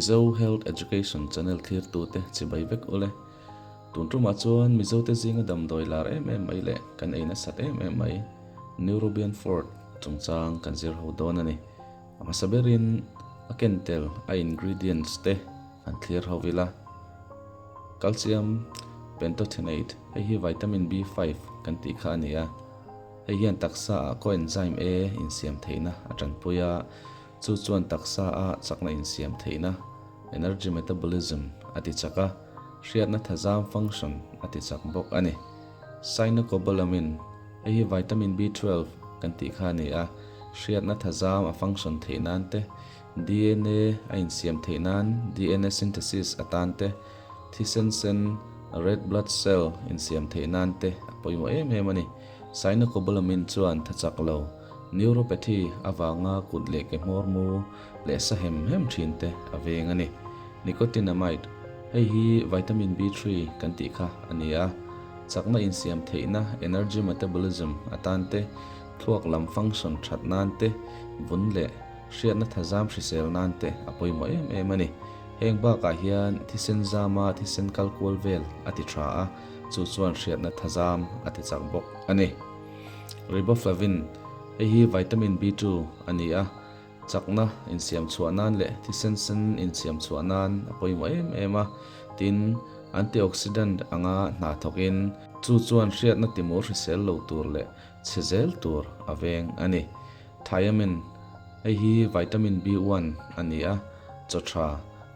Mizo Health Education Channel thlirtute chibai vek ule. Tun tumah chuan Mizote zinga damdawi lar em em mai leh kan ei nasat em em mai Neurobion Fort chungchang kan zir ho dawn a ni. A hmasa berin a ken tel a ingredients te han thlir ho ila. Calcium Pantothenate hei hi vitamin B5 kan tih kha a ni a. Hei hian taksa ah coenzyme A insiam theihna a tanpui a, chu chuan taksa a chakna insiam theihna, energy metabolism, a ti chak a, hriatna thazam function a ti chak bawk a ni. Cyanocobalamin, hei hi vitamin B12 kan tih kha a ni a, hriatna thazam a function theih nan te, DNA a insiam theih nan, DNA synthesis, atan te, thisen sen, red blood cell, insiam theih nan te a pawimawh em em a ni. Cyanocobalamin chuan tha chak lo, neuropathy, avanga kut leh ke hmawr mu leh sa hem hem thin te a veng a ni. Nicotinamide, Hei hi vitamin B3 kan tih kha a ni a, chakna insiam theihna, energy metabolism, atan te, thluak lam function that nan te, vun leh hriatna thazam hrisel nan te a pawimawh em em a ni. Heng bakah hian thisen zama thisen kal kual vel a ti tha a, chu chuan hriatna thazam a ti chak bawk a ni. Riboflavin, Hei hi vitamin B2 a ni a, chakna insiam chhuah nan leh thisen sen insiam chhuah nan a pawimawh em em a, tin, antioxidant anga hna thawkin chu chuan hriatna timur hrisel lo tur leh chhe zel tur a veng a ni. Thiamine, Hei hi vitamin B1 a ni a, chaw tha,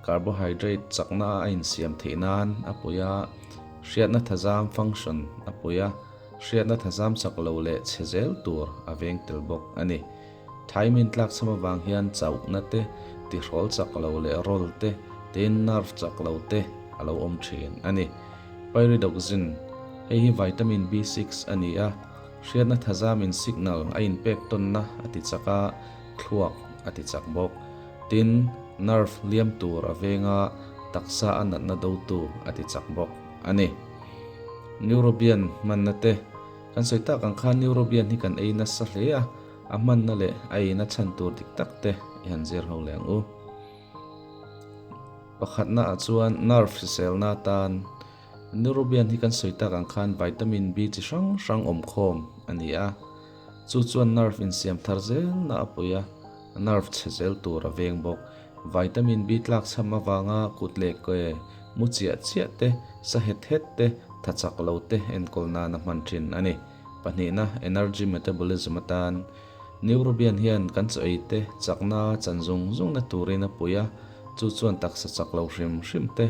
carbohydrate, chakna a insiam theih nan a pui a, hriatna thazam function a pui a, hriatna thazam chak lo leh chhe zel tur a veng tel bawk a ni. Thiamine tlakchham avang hian chauhna te, tihrawl chak lo leh rawl te, tin nerve chak lo te a lo awm thin a ni. Pyridoxine, Hei hi vitamin B6 a ni a, Hriatna thazamin signal a inpek tawnna a ti chak a, thluak a ti chak bawk. Tin, nerve liam tur a veng a, taksa a natna dotu a ti chak bawk a ni. Neurobian hmanna te, Kan sawi tak ang khan neurobian hi kan ei nasa hle a, a hmanna leh a eina chhan tur dik tak te i han zir ho leh ang u. Pakhatna ah chuan nerve hriselna atan Neurobian hi kan sawi tak ang khan vitamin B chi hrang hrang awm khawm a ni a, chu chuan nerve insiam thar zel na a pui a, nerve chhe zel tur a veng bawk. Vitamin B tlak chham avanga kut leh ke mu chiah chiah te, sa het het te, tha chak lo te enkawl nan a hman thin a ni. Pahnihna, energy metabolism atan Neurobian hian kan chaw ei te chakna chan zung zung na turin a pui a, chu chuan taksa chak lo hrim hrim te,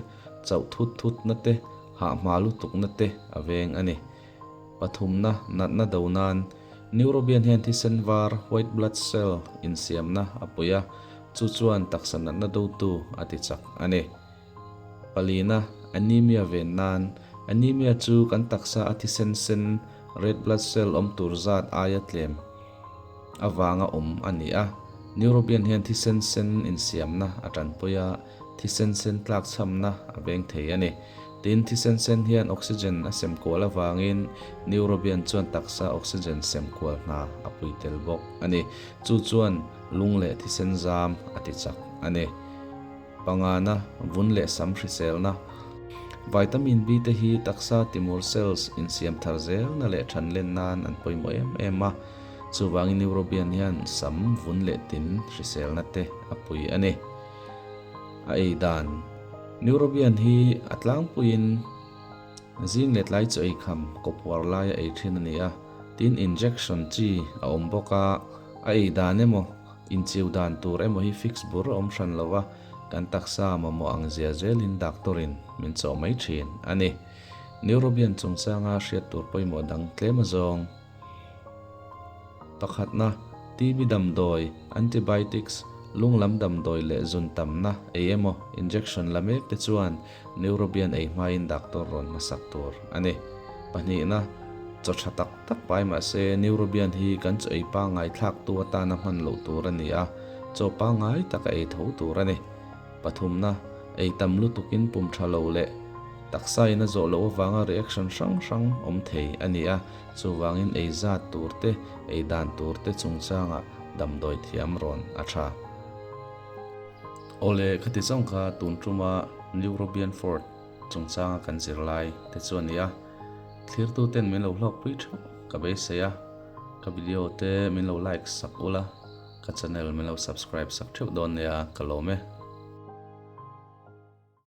chauh thut thutna te, hahhma lutukna te a veng a ni. Pathumna, natna do nan, Neurobian hian thisen var, white blood cell, insiamna a pui a, chu chuan taksa natna dotu a ti chak a ni. Palina, anemia ven nan, Anemia chu kan taksa a thisen sen, red blood cell, awm tur zat aia tlem avanga awm a ni a. Neurobian hian thisen sen insiamna a tanpui a, Thisen sen tlakchhamna a veng thei a ni. Tin, thisen sen hian oxygen a sem kual avangin Neurobian chuan taksa oxygen sem kual hna a pui tel bawk a ni. Chu chuan lung leh thisen zam a ti chak a ni. Pangana, vun leh sam hriselna. Vitamin B te hi taksa timur cells insiam thar zelna leh thanlen nan an pawimawh em em a. Chuvangin Neurobian hian sam, vun leh tin hriselna te a pui a ni. A ei dan, Neurobian hi a tlangpuiin zing leh tlai chu ei kham kawpuar laia ei thin a ni a, tin injection chi a awm bawk a, a ei dan emaw inchiu dan tur emaw hi fix bur a awm hran lo a, kan taksa mamawh ang zia zelin doctor in min chawh mai thin a ni. Neurobian chungchanga hriat tur pawimawh dang tlem azawng. Pakhatna, TB damdawi, antibiotics, lung lam damdawi leh zun tamna ei emaw injection la mek te chuan Neurobian ei hmain doctor rawn hmasak tur a ni. Pahnihna, chaw tha tak tak pai mah se Neurobian hi kan chaw ei pangngai thlaktu atana hman loh tur a ni a, chaw pangngai taka ei tho tur a ni. Pathumna, ei tam lutukin pum tha lo leh taksa in a zawh loh avanga reaction hrang hrang awm thei a ni a, Chuvangin ei zat tur te, ei dan tur te chungchangah damdawi thiam rawn a tha. Awle, khati zawng kha tun tuma Neurobian Fort chungchanga kan zirlai te chu a ni a, thlirtuten min lo hlawkpui theuh ka beisei a, ka video te min lo like sak ula, ka channel min lo subscribe sak theuh dawn nia ka lawm e.